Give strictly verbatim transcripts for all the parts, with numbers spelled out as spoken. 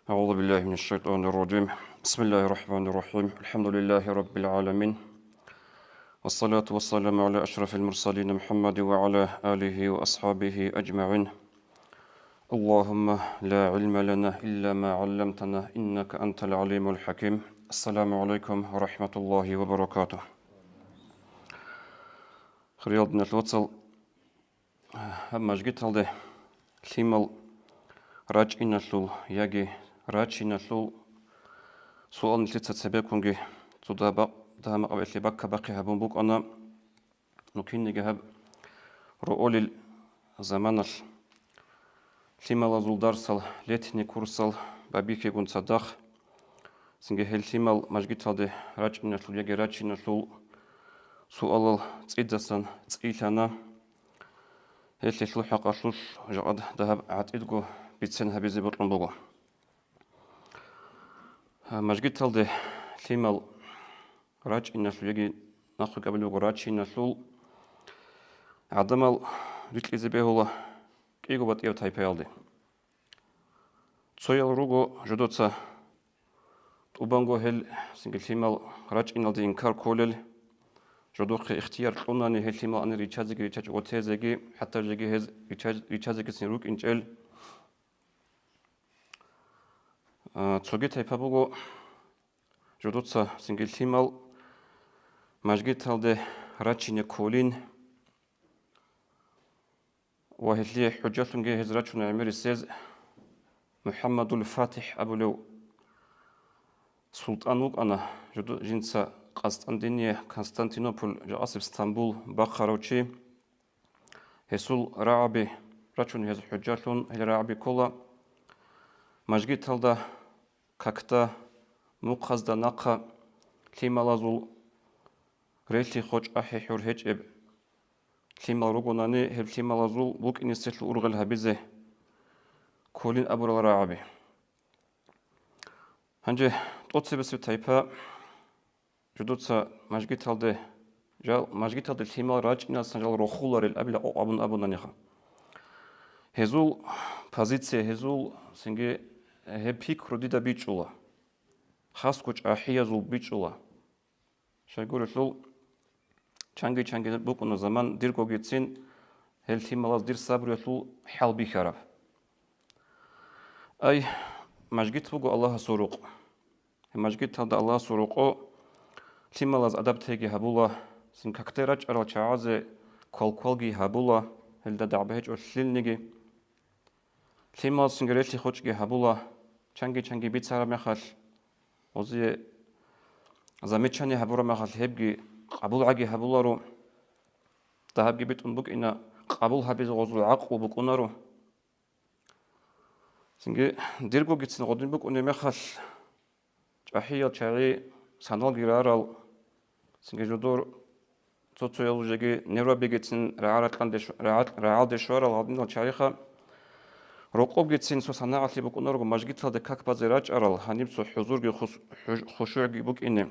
أعوذ بالله من الشيطان الرجيم. بسم الله الرحمن الرحيم. الحمد لله رب العالمين. والصلاة والسلام على أشرف المرسلين محمد وعلى آله وأصحابه أجمعين. اللهم لا علم لنا إلا ما علمتنا إنك أنت العليم الحكيم. السلام عليكم ورحمة الله وبركاته. Хириял диналъул вацал, гьаб мажгиталде лъимал рачӀиналъул яги рачиналъул суал нилъеца цебеккунги цо дагьаб-, дагьа-макъаб элъи бакка-бахъи гьабун букӀана. Ну, кинниги гьаб роолил заманалъ лъималазул дарсал, летний курсал бабихьигун цадахъ, цинги гьел лъимал мажгиталде рачӀиналъул яги рачиналъул суалал цӀидасан цӀилъана. Гьелъ гьелъул хӀакъалъулъ жакъа дагьаб гӀатӀидго бицен гьабизе бокьун буго. Мажгиталде лъимал рачӀиналъул яги нахъе кӀабулеб буго рачиналъул гӀадамал рикьизе бегьула кӀиго батӀияб тайпаялде. Цоял руго жодоца тӀубанго гьел цинги лъимал рачӀиналде инкар кколел, жодохъе ихтияр кьунани гьел лъимал гьанир ричазеги ричачӀого тезеги, хӀатта жеги гьез ричаз-, ричазегицин рукӀинчӀел. А, цоги тайпа буго, жодоца цинги лъимал мажгиталде рачине кколин ва гьелъие хӀужалъунги гьез рачуна гӀемерисез. МухӀаммадул ФатихӀ абулев султӀан вукӀана, жодо-, жинца Къастандиния, Константинополь, жакъасеб Стамбул бахъарав чи. Гьесул рагӀаби рачун гьез хӀужалъун, гьел рагӀаби ккола мажгиталда, какда, мухъазда нахъа лъималазул релълъи-хочӀ ахӀи-хӀур гьечӀеб лъимал ругонани, гьеб лъималазул букӀинеселъул ургъел гьабизе кколин абурал рагӀаби. Гьанже тӀоцебесеб тайпа, жодоца мажгиталде жал, мажгиталде лъимал рачӀиналдасан жал рохуларел абила къокъ абун абунаниха. Гьезул позиция, гьезул цинги гьеб пикру дида бичӀчӀула. Хасго чӀахӀиязул бичӀчӀула. Щайгурелъул, чанги-чанги букӀуна заман диргогицин гьел лъималаз дир сабруялъул хӀал бихьараб. Ай, мажгит буго Аллагьасул рукъ. Гьеб мажгиталда Аллагьасул рокъо лъималаз адаб-тайги гьабула, цин какде рачӀарал чагӀазе квалквалги гьабула, гьелда дагӀба гьечӀо лъилниги. Лъималаз цинги релълъи-хочӀги гьабула, чанги-чанги бицараб мехалъ, гъозие замечание гьабураб мехалъ, гьебги къабул гӀаги гьабуларо. Дагьабги битӀун букӀина, къабул гьабизе гъозул гӀакълу букӀунаро. Цинги диргогицин гъодин букӀунеб мехалъ, чӀахӀиял чагӀи саналги рарал, цинги жодор цо-цоял жеги нервабигицин рагӀа-ракьанде щ-, рагӀа-, рагӀалде щварал гьадинал чагӀиха, рокъобгицин цо санагӀалъи букӀунарго мажгиталде как базе рачӀарал, гьаниб цо хӀузурги хус-, хӀуж-, хушугӀги букӀине.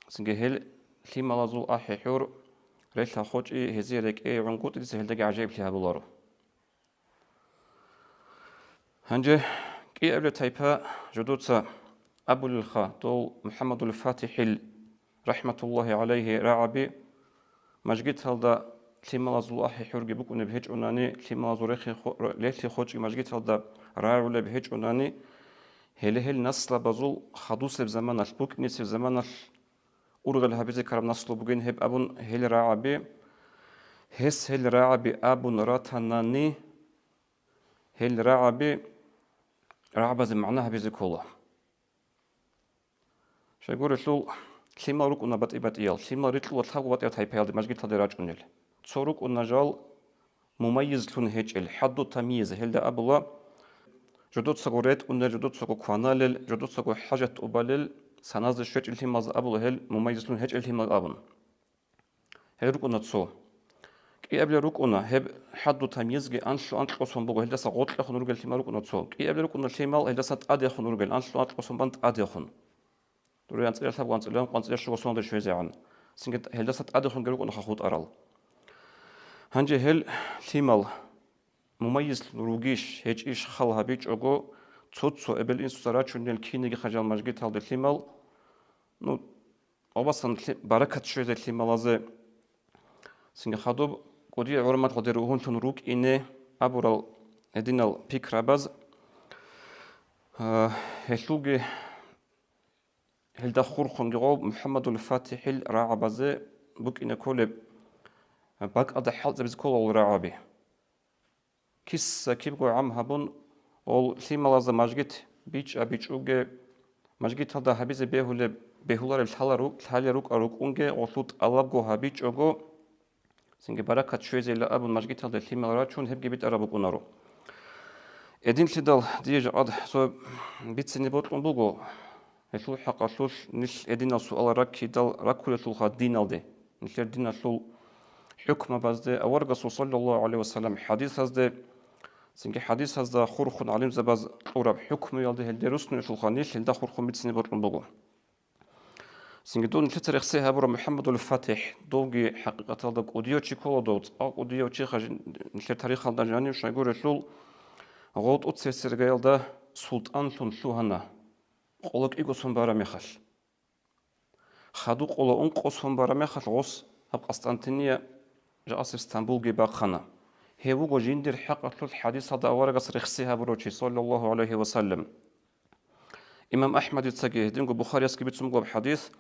Цинги гьел лъималазул ахӀи-хӀур, релълъа-хочӀи гьезие рекӀее гӀунгутӀизе гьелдаги гӀажаиблъи гьабуларо. Гьанже кӀиабилеб тайпа жодоца абулелха, дол МухӀаммадул ФатихӀил, рахӀматуллагьи гӀалайгьи, рагӀаби, мажгиталда лъималазул ахӀи-хӀурги букӀунеб гьечӀонани, лъималазул рехи-, хо-, релълъи-хочӀги мажгиталда рагӀулеб гьечӀонани, гьеле гьел наслабазул хадусеб заманалъ, букӀинисеб заманалъ ургъел гьабизе ккараб наслу бугин гьеб абун гьел рагӀаби, гьес гьел рагӀаби абун ратанани, гьел рагӀаби, рагӀабазе магӀна гьабизе ккола. Щайгурелъул, лъимал рукӀуна батӀи-батӀиял, лъимал рикьула лъабго батӀияб тайпаялде мажгиталде рачӀунел. Цо рукӀуна жал мумайизлъун гьечӀел, хӀадду тамйиз, гьелда абула, жодоцаго ретӀунел, жодоцаго кваналел, жодоцаго хӀажат тӀубалел, саназде щвечӀел лъималаз абула гьел мумайизлъун гьечӀел лъимал абун. Гьел рукӀуна цо. КӀиабилел рукӀуна, гьеб хӀадду тамйизги анлъу-анкьго сон буго, гьелдаса гъоркьехун ругел лъимал рукӀуна цо. КӀиабилел рукӀуна лъимал, гьелдаса тӀадехун ругел, анлъу-анкьго сон бан тӀадехун. Дурай анцӀила лъабго, анцӀила ункъо, анцӀила щуго соналде щвезегӀан. Цинги гьелдаса тӀадехунги рукӀуна хутӀарал. Гьанже гьел лъимал мумайизлъун ругищ, гьечӀищ хал гьабичӀого, цо-цо эбел-инсуца рачунел кинеги хъажал мажгиталде лъимал, ну, обасан лъи-, баракат щвезе лъималазе. Цинги хадуб кӀудиял гӀурмалъуде ругьунлъун рукӀине абурал гьединал пикрабаз, а, гьелъулги гьелда хурхунги гъов МухӀаммадул ФатихӀил рагӀабазе букӀине кколеб, бакӀалда хӀалтӀизабизе ккола гъол рагӀаби. Киса-кибго гӀам гьабун, гъол лъималазда мажгит бичӀа-бичӀуге, мажгиталда гьабизе бегьулеб, бегьулареб лъала ру-, лъалел рукӀа-рукӀунге, гъолъул тӀалабго гьабичӀого, цинги баракат щвезейилан абун мажгиталде лъимал рачун, гьебги битӀараб букӀунаро. Гьединлъидал дие жакъа цо бицине бокьун буго, гьелъул хӀакъалъулъ нилъ гьединал суалал раккидал раккулелъулха диналде, нилъер диналъул хӀукмабазде, аварагасул саллаллагьу гӀалайгьи вассалам хӀадисазде, цинги хӀадисазда хурхун гӀалимзабаз кьураб хӀукмуялде гьелде руссунелъулха нилъ гьелда хурхун бицине бокьун буго. Цинги дун нилъеца рехсей гьабураб МухӀаммадул ФатихӀ, довги хӀакъикъаталда кӀудияв чи ккола дов, цӀакъ кӀудияв чи хъаж-, нилъер тарихалда жанив щайгурелъул, гъов тӀоцебесеб иргаялда султӀанлъун лъугьана, къоло кӀиго сон бараб мехалъ. Хадуб къоло ункъо сон бараб мехалъ гъос гьаб Къустантиния, жакъасеб Стамбулги бахъана. Гьев вуго жиндир хӀакъалъулъ хӀадисалда аварагас рехсей гьабурав чи, саллаллагьу гӀалайгьи вассалам. Имам АхӀмадицаги гьединго Бухариясги бицун буго гьаб хӀадис: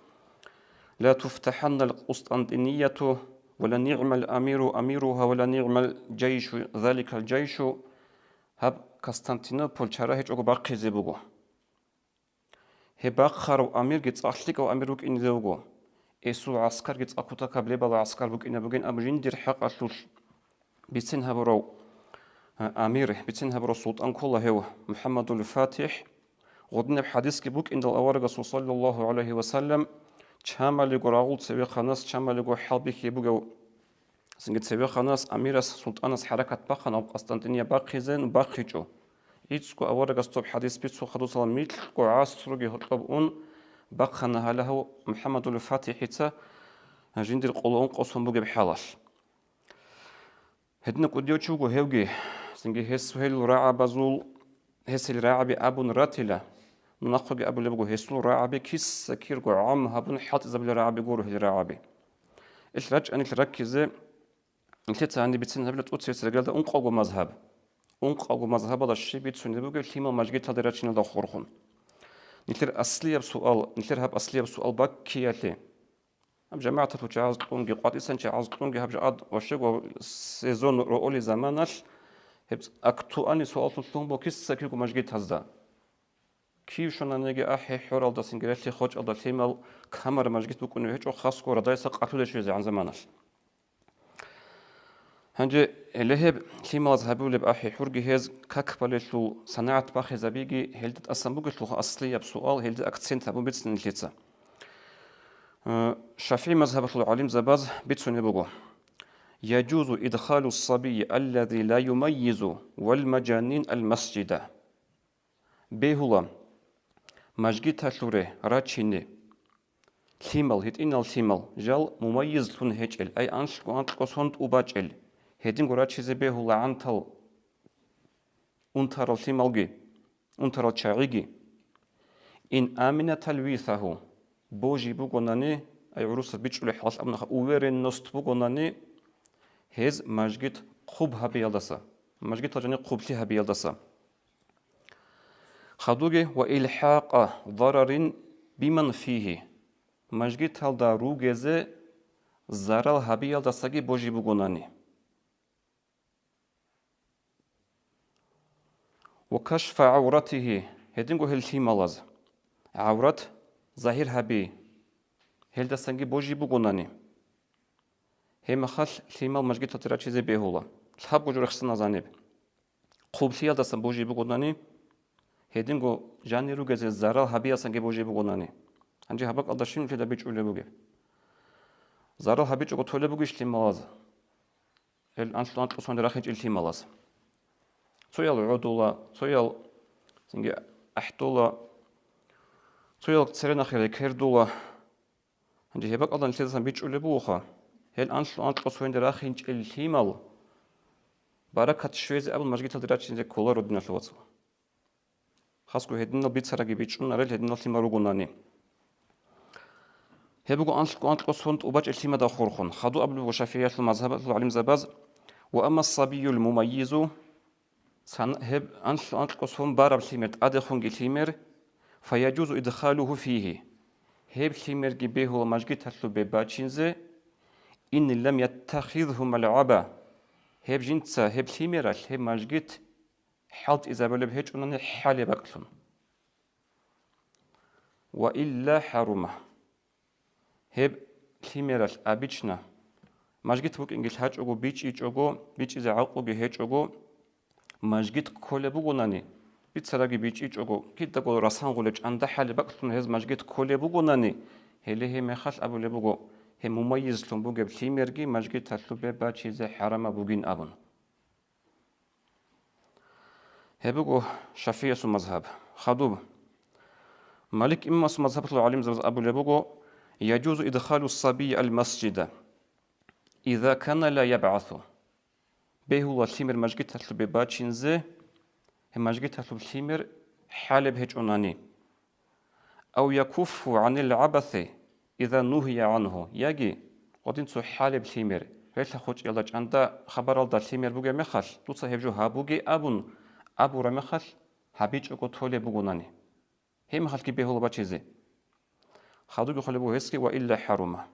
«Ла туфтахӀанна ал-Къустантинияту, ва ла нигӀмал амиру амиругьа, ва ла нигӀмал жайшу заликал жайшу». Гьаб Константинополь чара гьечӀого бахъизе буго. Гьеб бахъарав амирги цӀакъ лъикӀав амир вукӀине вуго. Гьесул гӀаскарги цӀакъ кутакаб лебала гӀаскар букӀине бугин абу жиндир хӀакъалъулъ бицин гьабурав, а, амир, бицин гьабурав султӀан ккола гьев МухӀаммадул ФатихӀ. Гъодинаб хӀадисги букӀиндал аварагасул саллаллагьу гӀалайгьи вассалам чамалиго рагъул цевехъанас чамалиго хӀалбихьи бугев. Цинги цевеханас амирас, султӀанас хӀаракат бахъана гьаб Къустантиния бахъизе, бахъичӀо. ГӀицӀго аварагас доб хӀадис бицун хадусала микьго гӀасруги гьоркьоб ун бахъана гьале гьав МухӀаммадул ФатихӀица жиндир къоло ункъо сон бугеб хӀалалъ. Гьединаб кӀудияв чи вуго гьевги, цинги гьес гьел рагӀабазул, гьес гьел рагӀаби абун ратила, мунагьги абулеб буго, гьесул рагӀаби киса-кирго гӀам гьабун хӀалтӀизабулел рагӀаби гуро гьел рагӀаби. Ил рачӀанилъ раккизе, нилъеца гьаниб бицин гьабила тӀоцебесеб иргаялда ункъавго мазгьаб. Ункъавго мазгьабалда щиб бицунеб бугеб лъимал мажгиталде рачиналда хурхун. Нилъер аслияб суал, нилъер гьаб аслияб суал баккиялъе. Гьаб жамагӀаталъул чагӀаз кьунги, къватӀисан чагӀаз кьунги гьаб жагӀад ващего сезон роъолей заманалъ гьеб актуальный суаллъун лъугьун буго киса-кирго мажгитазда. Кив щонаниги ахӀи-хӀуралдасанги релълъи-хочӀалда лъимал камар мажгит букӀунев гьечӀо, хасго радайса къалъулел щвезегӀан заманалъ. Гьанже гьеле гьеб лъималаз гьабулеб ахӀи-хӀурги гьез как балелъул санагӀат бахизабиги гьелда тӀасан бугелъулха аслияб суал, гьелда акцент гьабун бицин нилъеца. Э, ШафигӀи мазгьабалъул гӀалимзабаз бицунеб буго: «Яжузу идхалу сабийи аллази ла юмаййизу вал мажанин ал-масжида». Бегьула мажгиталъуре рачине лъимал, гьитӀинал лъимал, жал мумаййизлъун гьечӀел, ай анлъго-анкьго сон тӀубачӀел, гьединго рачизе бегьула гӀантал унтарал лъималги, унтарал чагӀиги. Ин амина талвисагьу, божи бугонани, ай гӀурусаз бичӀчӀулеб хӀалалъ абунаха, уверенность бугонани, гьез мажгит хъуб гьабиялдаса, мажгитал жаниб хъублъи гьабиялдаса. Хадуги ва илхӀакъа дарарин биман фигьи, мажгиталда ругезе зарал гьабиялдасаги божи бугонани. Ва кашфа гӀавратигьи, гьединго гьел лъималаз гӀаврат загьир гьаби, гьелдасанги божи бугонани. Гьеб мехалъ лъимал мажгиталде рачизе бегьула. Лъабго жо рехсана жаниб. Хъублъиялдасан божи бугонани, гьединго жанир ругезе зарал гьабиялдасанги божи бугонани. Гьанже гьаб бакӀалда щиб нилъеда бичӀчӀулеб бугеб? Зарал гьабичӀого толеб бугищ лъималаз? Гьел анлъго-анкьго сонде рахинчӀел лъималаз. Цоял гӀодула, цоял цинги ахӀдула, цоял церенахъе рекердула. Гьанже гьеб бакӀалда нилъедасан бичӀчӀулеб бугоха, гьел анлъго-анкьго сонде рахинчӀел лъимал баракат щвезе абун мажгиталде рачине кколаро, диналъул вацал. Хасго гьединал бицарабги бичӀчӀунарел гьединал лъимал ругонани. Гьеб буго анлъго анкьго сон тӀубачӀел лъимада хурхун. Хадуб абулеб буго ШафигӀиялъул мазгьабалъул гӀалимзабаз: «Ва амма сабиюл мумаййизу», сан-, гьеб анлъго анкьго сон бараб лъимер, тӀадехунги лъимер, «фаяжузу идхалуху фигьи», гьеб лъимерги бегьула мажгиталъубе бачинзе, «ин лам яттахизгьу малгӀаба», гьеб жинца гьеб лъимералъ гьеб мажгит хӀалтӀизабулеб гьечӀунани хӀалеб бакӀлъун. «Ва илла хӀарума». Гьеб лъимералъ обычно мажгит букӀинги лъачӀого, бичӀчӀичӀого, бичӀчӀизе гӀакълуги гьечӀого, мажгит кколеб бугонани, бицарабги бичӀчӀичӀого, кидаго расангъулеб чӀанда хӀалеб бакӀлъун гьез мажгит кколеб бугонани, гьеле гьеб мехалъ абулеб буго, гьеб мумаййизлъун бугеб лъимерги мажгиталъубе бачизе хӀарамаб бугин абун. Гьеб буго ШафигӀиясул мазгьаб. Хадуб. Малик имамасул мазгьабалъул гӀалимзабаз абулеб буго: «Яжузу идхалу сабий ал-масжида, иза кана ла ябгӀасу». Бегьула лъимер мажгиталъубе бачинзе, гьеб мажгиталъуб лъимер хӀалеб гьечӀунани. «Ав якуффу гӀанил гӀабаси иза нугьия гӀангьу», яги гъодин цо хӀалеб лъимер, релъа-хочӀиялда чӀанда хабаралда лъимер бугеб мехалъ, дуца гьеб жо гьабуге абун абураб мехалъ, гьабичӀого толеб бугонани. Гьеб мехалъги бегьула бачизе. Хадубги хъвалеб буго гьесги: «Ва илла хӀарума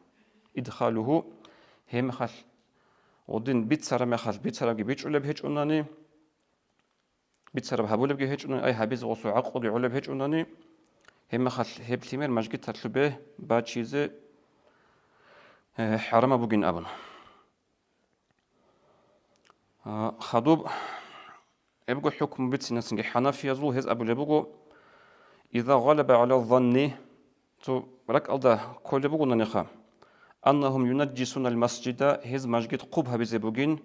идхалуху», гьеб мехалъ гъодин бицараб мехалъ бицарабги бичӀчӀулеб гьечӀунани, бицараб гьабулебги гьечӀунани, ай гьабизе гъосул гӀакълуги гӀолеб гьечӀунани, гьеб мехалъ гьеб лъимер мажгиталъубе бачизе, э, хӀарамаб бугин абун. А, хадуб, гьебго хӀукму бицинасинги хӀанафиязул гьез абулеб буго: «Иза гъалаба гӀала занни», цо ракӀалда кколеб бугонаниха, «аннагьум юнажжисуна ал-масжида», гьез мажгит хъуб гьабизе бугин,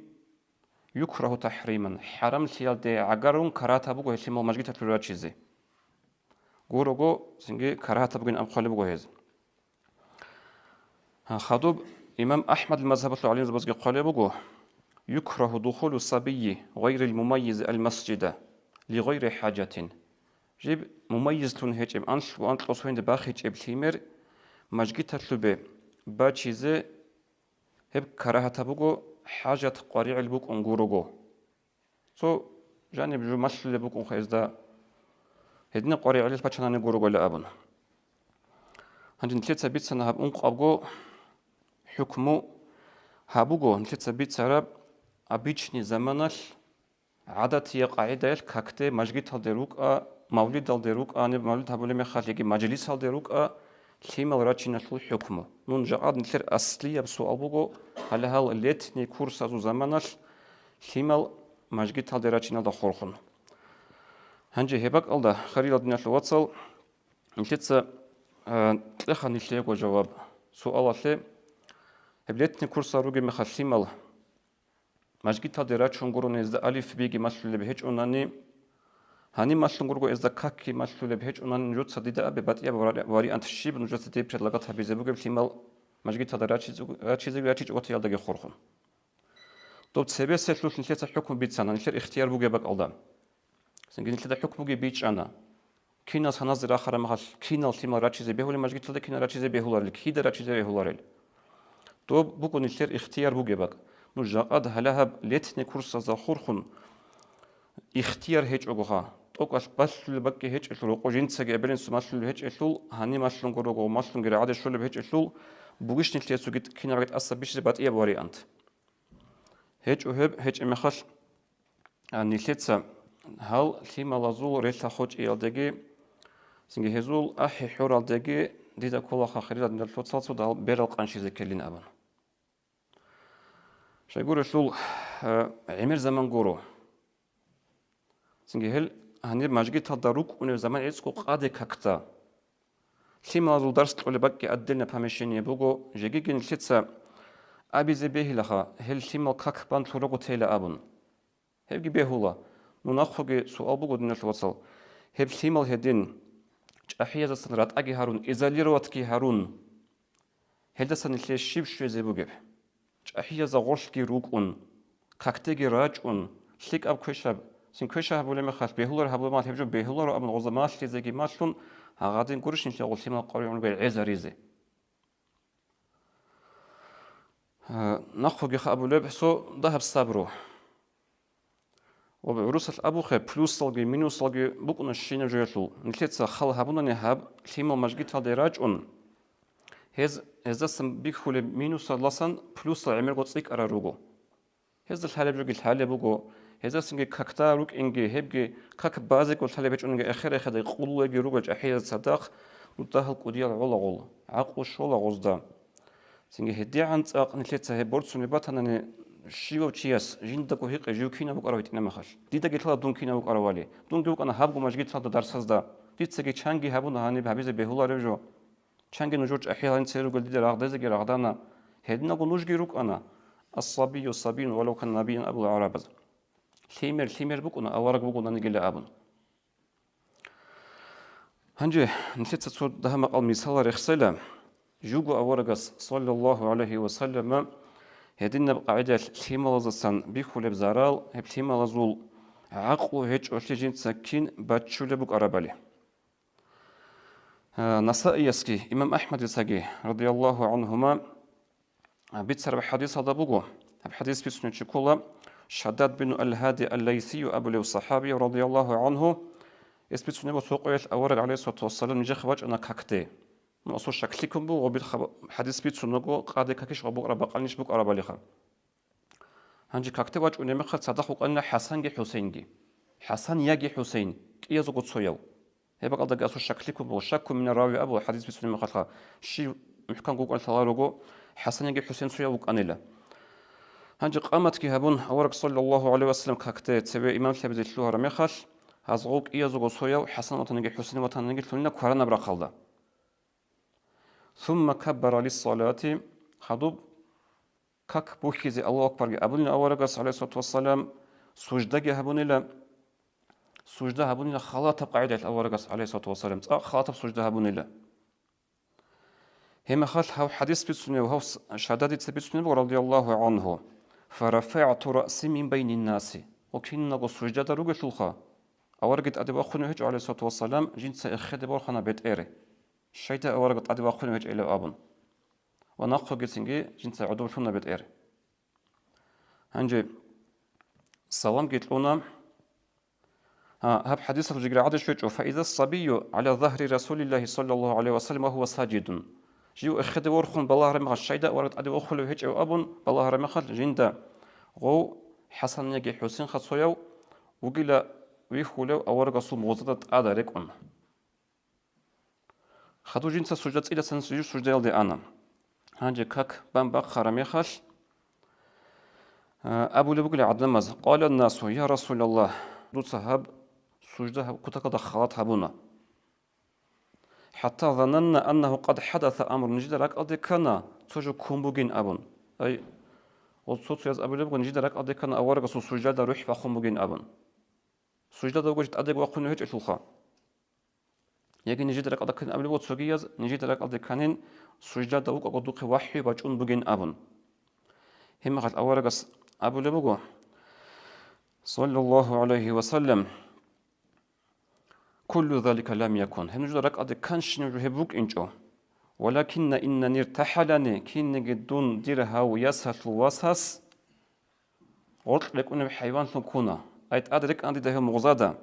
«юкрагьу тахӀриман», хӀарамлъиялде гӀагарун карагьатаб буго гьелъимал мажгиталъур рачизе. Гурого, цинги карагьатаб бугин абун хъвалеб буго гьез. Хадуб имам АхӀмадил мазгьабалъул гӀалимзабазги хъвалеб буго: «Юкрагьу духулу сабийи гъайрил мумаййизи ал-масжида ли гъайри хӀажатин». Жиб мумаййизлъун гьечӀеб, анлъго анкьго соинде бахичӀеб лъимер мажгиталъубе бачизе гьеб карагьатаб буго, хӀажат къваригӀел букӀун гурого. Цо жаниб жо малъулеб букӀунха гьезда, гьединаб къваригӀелалъ бачанани гурогойила абун. Гьанже нилъеца бицана гьаб ункъабго хӀукму, гьаб буго нилъеца бицараб обычный заманалъ гӀадатиял къагӀидаялъ какде мажгиталде рукӀа, мавлидалде рукӀа, гьаниб мавлид гьабулеб мехалъ яги мажлисалде рукӀа лъимал рачиналъул хӀукму. Мун жакъа нилъер аслияб суал буго, гьале гьал летний курсазул заманалъ лъимал мажгиталде рачиналда хурхун. Гьанже гьеб бакӀалда, хириял диналъул вацал, нилъеца, а, кьеха нилъего жаваб суалалъе, гьеб летний курсал ругеб мехалъ лъимал мажгиталде рачун гурони гьезда алиф-биги малъулеб гьечӀунани, гьаниб малъун гурого гьезда какги малъулеб гьечӀунани, нужеца дида абе батӀияб вари-, вариант щиб нужеца дие предлагать гьабизе бугеб лъимал мажгиталда рачиз-, рачизе рачичӀого ватиялдаги хурхун. Доб цебесеб лъугьун нилъеца хӀукму бицана, нилъер ихтияр бугеб бакӀалда. Цинги нилъеда хӀукмуги бичӀчӀана. Кинал саназе рахараб мехалъ, кинал лъимал рачизе бегьулеб мажгиталда, кинал рачизе бегьуларел, кида рачизе бегьуларел. Доб буго нилъер ихтияр бугеб бакӀ. Нуж жакъа гьале гьаб летний курсазда хурхун ихтияр гьечӀогоха, тӀокӀалъ балъулеб бакӀги гьечӀелъул, рокъо жинцаги эбел-инсуе малъулеб гьечӀелъул, гьаниб малъун гурого, малъунги рагӀаде щолеб гьечӀелъул, бугищ нилъее цоги кинабги тӀаса бищизе батӀияб вариант? ГьечӀо гьеб, гьечӀеб мехалъ, а, нилъеца гьал лъималазул релъа-хочӀиялдеги, цинги гьезул ахӀи-хӀуралдеги дида кколаха хириял диналъул вацал цо дагьал берал къанщизе ккелин абун. Щайгурелъул, а, гӀемер заман гуро. Цинги гьел гьанир мажгиталда рукӀунев заман гӀицӀго къаде какда. Лъималазул дарс кьолеб бакӀги отдельное помещение буго, жегиги нилъеца абизе бегьилаха, гьел лъимал как бан лъурого тейила абун. Гьебги бегьула. Мун нахъеги суал буго, диналъул вацал. Гьеб лъимал гьедин чӀахӀияздасан ратӀаги гьарун, изолироватьги гьарун, гьелдаса нилъее щиб щвезе бугеб? ЧӀахӀиязда гъорлъги рукӀун, какдеги рачӀун, лъикӀаб квешаб Цин квеша гьабулеб мехалъ, бегьулар гьабулеб мехалъ, гьеб жо бегьуларо абун гъоза малъизеги малъун, гьагадин гурищ нилъер гъуллъимал къваригӀун ругел гӀезаризе. Э, нахъогиха абулеб, цо дагьаб сабру. Ва гӀурусалъ абухъе, плюсалги минусалги букӀуна щинаб жоялъул. Нилъеца хал гьабунани гьаб лъимал мажгиталде рачӀун, гьез, гьездасан бихьулеб минусалдасан плюсал гӀемерго цӀикӀкӀарал руго. Гьезда лъалеб жоги лъалеб буго, гьездасанги какда рукӀинги, гьебги как базего лъалеб гьечӀониги эхер-эхедай къулулеги руго чӀахӀияз цадахъ, дуда гьал кӀудиял гӀолагъул, гӀакълу щола гъозда. Цинги гьедигӀан цӀакъ нилъеца гьеб борцунеб батанани, щивав чияс жиндаго гьикъе жив кинав вукӀарав гьитӀинаб мехалъ. Дидаги лъала дун кинав вукӀаравали. Дунги вукӀана гьабго мажгиталда дарсазда. Дицаги чанги гьабуна гьаниб гьабизе бегьуларев жо. Чанги нужер чӀахӀиял гьанир цере ругел дида рагъдезеги рагъдана. Гьединго нужги рукӀана. Ас-сабию сабиюн валав кана набиян абула гӀарабаз. Лъимер лъимер букӀуна, авараг вугонаниги абун. Гьанже нилъеца цо дагьа-макъал мисалал рехсейила. Жуго аварагас, саллаллагьу гӀалайгьи ва саллама, гьединаб къагӀидаялъ лъималаздасан бихьулеб зарал, гьеб лъималазул гӀакълу гьечӀолъи жинца кин баччулеб букӀарабали. Насаиясги имам АхӀмадицаги, радияллагьу гӀангьума, бицараб хӀадисалда буго, гьаб хӀадис бицунев чи ккола Шаддад бин Ал-Гьади Ал-Лайсию абулев сахӀаби, радияллагьу гӀангьу, гьес бицунеб буго цо къоялъ авараг, гӀалайгьиссалату вассалам, нижехъе вачӀана какде. Ну, асул щаклъи ккун буго, гъобил хаба-, хӀадис бицунаго, къаде какищ гъоб букӀараб бакъанищ букӀарабалиха. Гьанже какде вачӀунеб мехалъ цадахъ вукӀанила ХӀасанги ХӀусейнги. ХӀасан яги ХӀусейн, кӀиязего цояв. Гьеб бакӀалдаги асул щаклъи ккун буго, шакку мина рави абула хӀадис бицунеб мехалъха, щив мухӀканго вукӀанин лъаларого, ХӀасан яги ХӀусейн цояв вукӀанила. Гьанже къаматги гьабун, авараг, саллаллагьу гӀалайгьи ва саллам, какде цеве имамлъи гьабизе лъугьараб мехалъ, гьазго кӀиязего цояв ХӀасан ватаниги ХӀусейн ватаниги лъунила кваранаб рахъалда. Сумма каббара лиссалати, хадуб как бухьизе Аллагьу акбарги абунила аварагас, гӀалайгьиссалату вассалам, суждаги гьабунила, сужда гьабунила халатаб къагӀидаялъ аварагас, гӀалайгьиссалату вассалам, цӀакъ халатаб сужда гьабунила. Гьеб мехалъ гьав хӀадис бицунев, гьав с-, Шаддадица бицунеб буго, радияллагьу гӀангьу: «ФарафагӀту раъси мин байнин наси». Ва киналго суждада ругелъулха, аварагги тӀаде вахъунев гьечӀо, гӀалайгьиссалату вассалам, жинца эхеде борхана бетӀер, щайда авараг тӀаде вахъунев гьечӀелав абун. Ва нахъогицинги жинца гӀодов лъуна бетӀер. Гьанже саламги кьуна. А, гьаб хӀадисалъ жигра гӀадин щвечӀо: «Фаиза сабию гӀала загьри Расулиллагьи саллаллагьу гӀалайгьи ва саллам ва гьува сажидун». Жив эхеде ворхун балагьараб мехалъ, щайда авараг тӀаде вахъулев гьечӀев абун балагьараб мехалъ, жинда гъов ХӀасан яги ХӀусейн хацояв вугила вихьулев аварагасул мугъзада тӀада рекӀун. Хадур жинца сужда цӀидасан жив суждаялде ана. Гьанже как бан бахъараб мехалъ, а, абулеб бугила гӀадамаз: «Къала насу, я Расулаллагь, дуца гьаб сужда гьаб кутакалда халат гьабуна. ХӀатта зананна аннагьу къад хӀадаса амрун, нижеда ракӀалде ккана цо жо ккун бугин», — абун. Ай, гъоз цо-цояз абулеб буго, нижеда ракӀалде ккана аварагасул суждаялда рухӀ бахъун бугин абун. Суждада вугев тӀадеги вахъунев гьечӀелъулха. Яги нижеда ракӀалде кканин абулеб буго цогияз, нижеда ракӀалде кканин, суждада вукӀаго духъе вахӀю бачӀун бугин абун. Гьеб мехалъ аварагас абулеб буго, саллаллагьу гӀалайгьи ва саллам: «Куллу залика лам якун». Гьеб нужеда ракӀалде кканщинаб жо гьеб букӀинчӀо. «Валакинна иннани иртахӀалани», кинниги дун дир гьав ясалъул васас гъоркь рекӀунеб хӀайванлъун ккуна. Ай, тӀад рекӀана дида гьев мугъзада.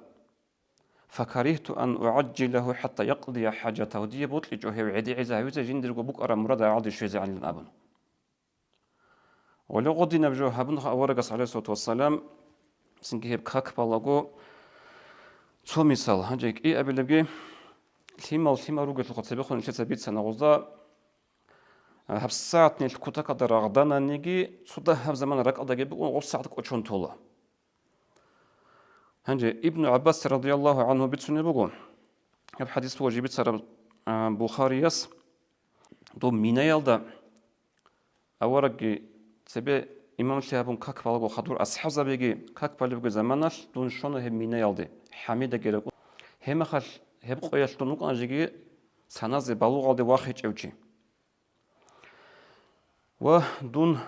«Факаригьту ан угӀажжилагьу хӀатта якъдия хӀажатагьу», дие бокьичӀо гьев гӀедегӀизе гьавизе жиндирго букӀараб мурад гӀагӀалде щвезегӀанилан абун. Гъоле гъодинаб жо гьабун аварагас, гӀалайгьиссалату вассалам, цинги гьеб как балаго цо мисал. Гьанже кӀиабилебги, лъимал лъимал ругелъулха цебехун нилъеца бицана гъозда, гьабсагӀат нилъ кутакалда рагъдананиги, цо дагьаб замана ракӀалдаги букӀун гъоб сагӀат кӀочон тола. Гьанже Ибну ГӀаббас радияллагьу гӀангьу бицунеб буго, гьаб хӀадис буго жиб бицараб, а, Бухарияс, доб Минаялда аварагги цебе имамлъи гьабун как балаго хадур асхӀабзабиги как балебги заманалъ дун щвана гьеб Минаялде, ХӀамидаги ракӀун. Гьеб мехалъ гьеб къоялъ дун вукӀана жеги саназе балугъалде вахичӀев чи. Ва дун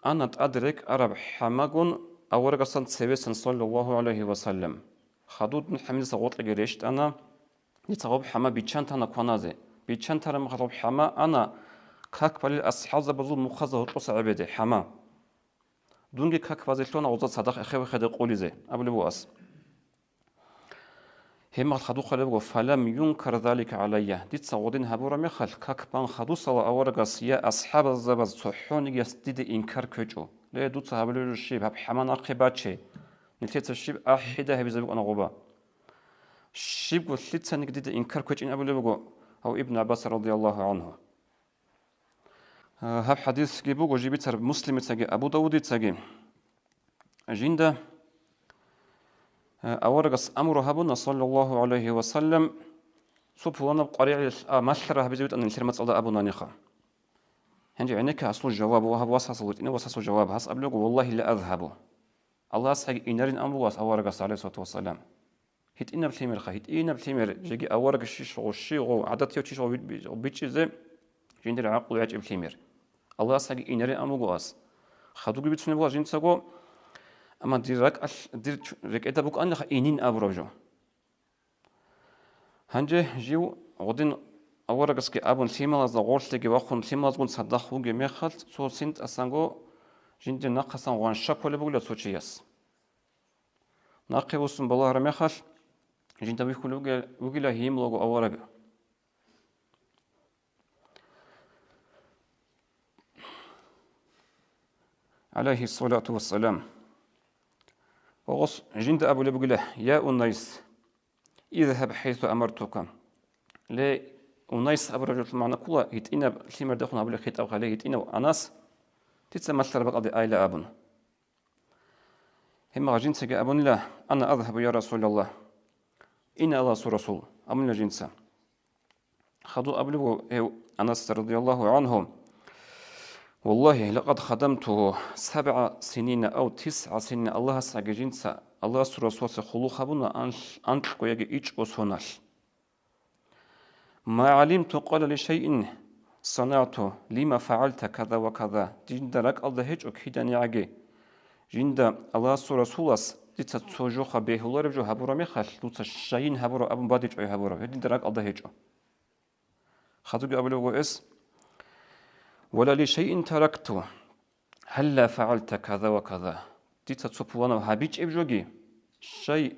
ана тӀад рекӀараб хӀамагун, аварагасан цевесан, саллаллагьу гӀалайгьи ва саллам. Хадуб дун хӀамилса гъоркьаги рещтӀана, дица гъоб хӀама биччан тана кваназе. Биччан тараб мехалъ гъоб хӀама ана как балел асхӀабзабазул мухъазда гьоркьоса гӀебеде хӀама. Дунги как базе лъуна гъоза цадахъ эхе-вехеде къулизе, абулеб буго ас. Гьебмехалъ хадуб хъвалеб буго: «Фалам юнкар залика гӀалайя». Дица гъодин гьабураб мехалъ, как бан хадусала аварагас я асхӀабазабаз цохӀонигияс дида инкар ккечӀо. Ле, дуца гьабулеб жо щиб, гьаб хӀаман ахъе баче. Нилъеца щиб ахӀида гьабизе букӀана гъоба. Щибго лъицаниги дида инкар ккечӀин абулеб буго гьав Ибн ГӀаббас радияллагьу гӀангьу. Гьаб хӀадисги буго жибицараб Муслимицаги Абу Давудицаги. Жинда, э, аварагас амру гьабуна, саллаллагьу гӀалайгьи ва саллам, цо пуланаб къваригӀел, а, малъара гьабизе витӀана нилъер мацӀалда абунаниха. Гьанже гӀенекке гьасул жаваб ва гьаб васасул витӀине васасул жаваб. Гьас абулего: «Валлагьи ла азгьабу». Аллагьасдаги инарин амру гьас аварагас, гӀалайгьиссалату вассалам. ГьитӀинаб лъимерха, гьитӀинаб лъимер, жеги авараг щишго, щигъо, гӀадатияв чишго би-, би-, бичӀчӀизе, жиндир гӀакълу гӀечӀеб лъимер. Аллагьасдаги инарин ан буго ас. Хадуги бицунеб буго жинцаго, амма дир ракӀалъ, дир чу-, рекӀеда букӀанилаха инин абураб жо. Гьанже жив гъодин аварагасги абун лъималазда гъорлъеги вахун лъималазгун цадахъ вугеб мехалъ, цо синтӀасанго жиндир нахъасан гъванша кколеб бугила цо чияс. Нахъе вуссун балагьараб мехалъ, жинда вихьулев вугила гьимлаго авараг, гӀалайгьиссалату вассалам. Гъос жинда абулеб бугила: «Я Унайс, изгьаб хӀайсу амартука». Ле, Унайс абураб жоялъул магӀна ккола гьитӀинаб лъимердехун гьабулеб хитӀаб, гьале гьитӀинав Анас, дица малъараб бакӀалде айла абун. Гьебмехалъ жинцаги абунила: «Ана азгьабу, я Расулаллагь». Ина Аллагьасул Расул, абунила жинца. Хадуб абулеб буго гьев Анасда радияллагьу гӀангьу: «Валлагьи, лакъад хадамтугьу сабгӀа синина ав тисгӀа синина», Аллагьасдаги жинца Аллагьасул Расуласе хъулухъ гьабуна анлъ-, анкьго яги ичӀго соналъ. «Ма гӀалимту къала ли шайин санагӀту, лима фагӀалта каза ва каза». Жинда ракӀалда гьечӀо киданигӀаги. Жинда Аллагьасул Расулас дица цо жоха бегьулареб жо гьабураб мехалъ, дуца щайин гьабураб абун бадибчӀвай гьабураб, гьеб дида ракӀалда гьечӀо. Хадубги абулеб буго эс: «Ва ла ли шайин таракту, гьалла фагӀалта каза ва каза». Дица цо пуланаб гьабичӀеб жоги, щай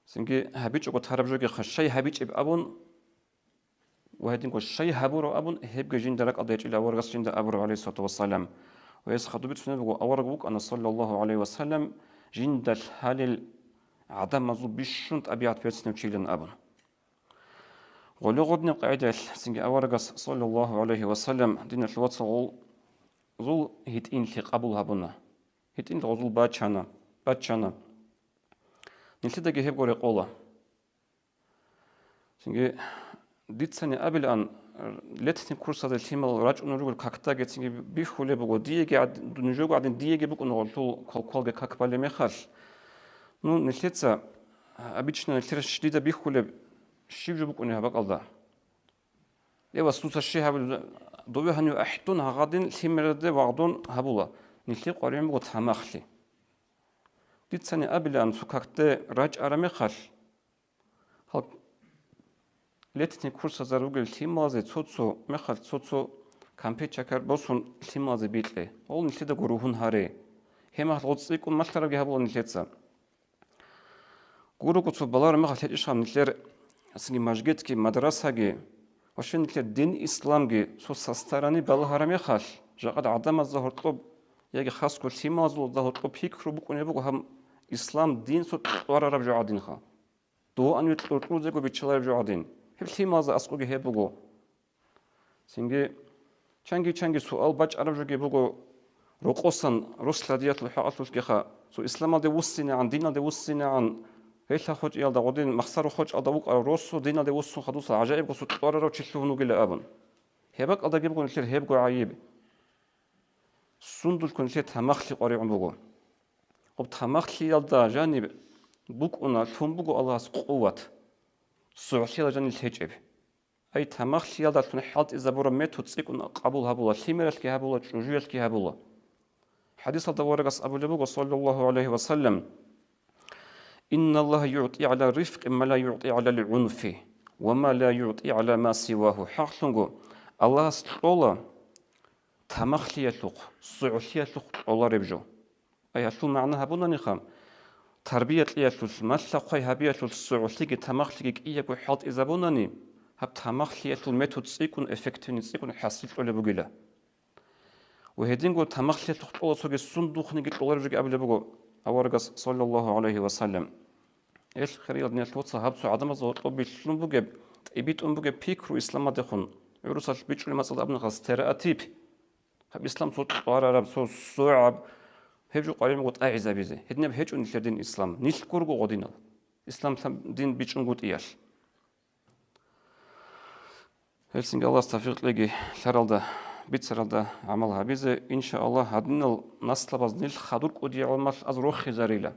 Цинги гьабичӀого тараб жоги хъа щай гьабичӀеб абун ва гьединго щай гьабураб абун, гьебги жинда ракӀалда гьечӀила аварагас жинда абураб, гӀалайгьиссалату вассалам. Ва гьес хадуб бицунеб буго, авараг вукӀана, саллаллагьу гӀалайгьи ва саллам, жинда лъалел гӀадамазул бищун тӀабигӀат берцинав чилан абун. Гъоле гъодинаб къагӀидаялъ цинги аварагас, саллаллагьу гӀалайгьи ва саллам, диналъул вацал, гъозул гьитӀинлъи къабул гьабуна. ГьитӀинлъи гъозул бачана, бачана. Нилъедаги гьебго рекъола. Цинги дицани абилан, летний курсазе лъимал рачӀунел ругел какдаги цинги бихьулеб буго, диеги гӀад-, нужего гӀадин диеги букӀун гъолъул квалквалги как балеб мехалъ. Ну, нилъеца, обычно нилъер щ-, дида бихьулеб щиб жо букӀунеб гьаб бакӀалда? Эвас, дуца щай гьабулеб, дове гьанив ахӀдун гьагъадин лъимераде вагъдун гьабула, нилъер къваригӀун буго тамахлъи. Дицани абилан, цо какде рачӀараб мехалъ, гьал летний курсазар ругел лъималазе цо-цо мехалъ цо-цо кампет-чакар босун лъималазе бикье, гъол нилъедаго ругьун гьаре. Гьемахъ гъоцӀикӀкӀун малъарабги гьабула нилъеца. Гурого цо балараб мехалъ гьечӀищха нилъер цинги мажгитги, мадрасаги, вообще нилъер дин исламги цо састарани балагьараб мехалъ, жакъа гӀадамазда гьоркьоб яги хасго лъималазулда гьоркьоб пикру букӀунеб буго гьаб ислам дин цо кьварараб жо гӀадинха. Дугьаниги кьуркьузего биччалареб жо гӀадин. Гьеб лъималазда аскӀоги гьеб буго. Цинги чанги-чанги суал бачӀараб жоги буго, рокъосан рос-лъадиялъул хӀакъалъулъгиха, цо исламалде вуссинегӀан, диналде вуссинегӀан, гьелъа хочӀиялда гъодин махсаро хочӀалда вукӀарав росу диналде вуссун хадусал гӀажаибго цо кьварарав чи лъугьун вугила абун. Гьеб бакӀалдаги буго нилъер гьебго гӀайиб. Сундулъго нилъер тамахлъи къваригӀун буго. Гъоб тамахлъиялда жаниб букӀуна лъун буго Аллагьас къуват, согӀлъиялда жаниб лъечӀеб. Ай, тамахлъиялдалъун хӀалтӀизабураб метод цӀикӀкӀун къабул гьабула, лъимералъги гьабула, чӀужуялъги гьабула. ХӀадисалда аварагас абулеб буго, саллаллагьу гӀалайгьи ва саллам: «Инналлагьа югӀти гӀала рифкъи ма ла югӀти гӀалал гӀунфи, ва ма ла югӀти гӀала ма сивагьу». ХӀакълъунго, Аллагьас кьола тамахлъиялъухъ, согӀлъиялъухъ кьолареб жо. Ай, гьалъул магӀна гьабунаниха, тарбия кьеялъулъ, малъа-хъвай гьабиялъулъ согӀлъиги тамахлъиги кӀиябго хӀалтӀизабунани, гьаб тамахлъиялъул метод цӀикӀкӀун, эффективный цӀикӀкӀун хӀасил кьолеб бугила. Ва гьединго тамахлъиялъухъ кьола цоги сундухъниги кьолареб жоги абулеб буго аварагас, саллаллагьу гӀалайгьи ва саллам. Эл, хириял диналъул вацал, гьаб цо гӀадамазда гьоркьоб бихьун бугеб, тӀибитӀун бугеб пикру исламалдехун, гӀурусалъ бичӀчӀулеб мацӀалда абунахъа стереотип. Гьаб ислам цо кьварараб, цо согӀаб, гьеб жо къваригӀун буго тӀагӀизабизе. Гьединаб гьечӀо нилъер дин ислам, нилъ гурого гъодинал. Ислам лъаб-, дин бичӀчӀунгутӀиялъ. Гьелсинги Аллагьас тавфикъ кьеги лъаралда, бицаралда гӀамал гьабизе, иншааллагь. Гьадинал наслабаз нилъ хадур кӀудиял гӀамал аз рохизарила.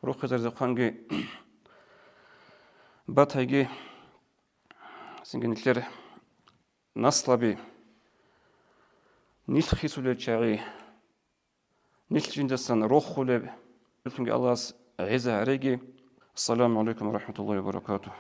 Рохизаризехъанги батайги, цинги нилъер наслаби, нилъ хисулел чагӀи, нилъ жиндасан рохулеб, Аллагьас гӀеза гьареги. Ассаламу гӀалайкум ва рахӀматуллагьи ва баракатугь.